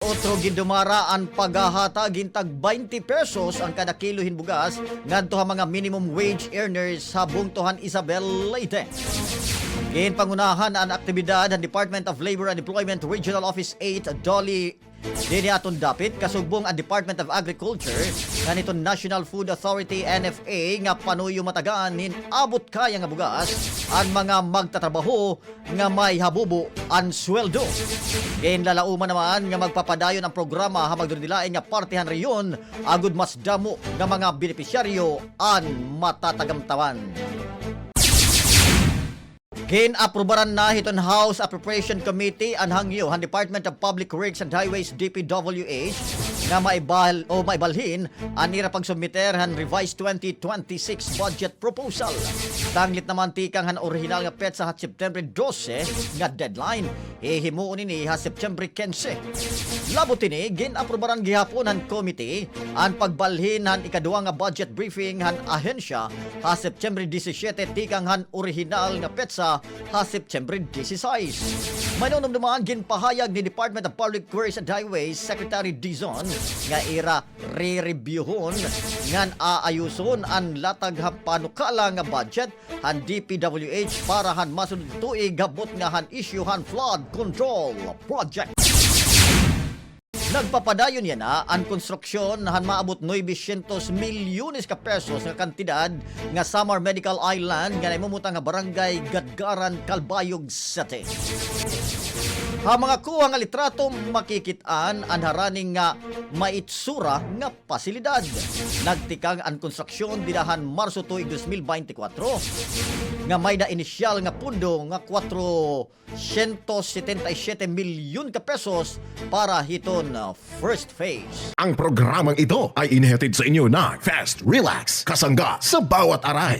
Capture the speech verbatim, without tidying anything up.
Otro, gindumara an paghahatag hin tag baynte pesos an kada kilo hin bugas ngadto ha mga minimum wage earners ha bungto han Isabel, Leyte. Ginpangunahan an aktibidad han Department of Labor and Employment Regional Office eight, DOLE, dinhi ha aton dapit, kasugbong an Department of Agriculture, ngan hiton National Food Authority, N F A, nga panuyomatagan hin abot kaya nga bugas an mga magtatrabaho nga may habubo an sweldo. Ginlalauman naman nga magpapadayon an programa ha magdurodilain nga parte han rehiyon agod mas damo nga mga benepisyaryo an matatagamtaman. Gin-aprubaran na hiton House Appropriation Committee an hangyo han Department of Public Works and Highways, D P W H, nga maibal-, o maibalhin an ira pagsubmiter han revised twenty twenty-six budget proposal. Tanglit naman tikang han orihinal nga petsa ha September dose nga deadline, hihimuon ini ha September kinse. Labot hini, gin-aprubaran gihapon han committee an pagbalhin han ikaduha nga budget briefing han ahensya ha September disisiete tikang han orihinal nga petsa ha September disisais. Mainumdum naman, ginpahayag ni Department of Public Works and Highways Secretary Dizon nga ira re-reviewhon ngan aayuson an latag ha panukala nga budget han D P W H para han masunod nga tuig ha butnga han isyu han flood control project. Nagpapadayon yana an konstruksyon han maabot nuebe syentos milyones ka pesos nga kantidad nga Samar Medical Island nga nahimumutang ha Barangay Gadgaran, Calbayog City. Ha mga kuha nga litrato, makikit-an an harani nga maitsura nga pasilidad. Nagtikang an konstruksyon dida han Marso tuig dos mil baynte kwatro, nga may-da inisyal nga pondo nga kwatro syentos setenta y siyete milyon ka pesos para hiton, ah, first phase. Ang programang ito ay inihatid sa inyo ng Fast Relax, kasangga sa bawat aray.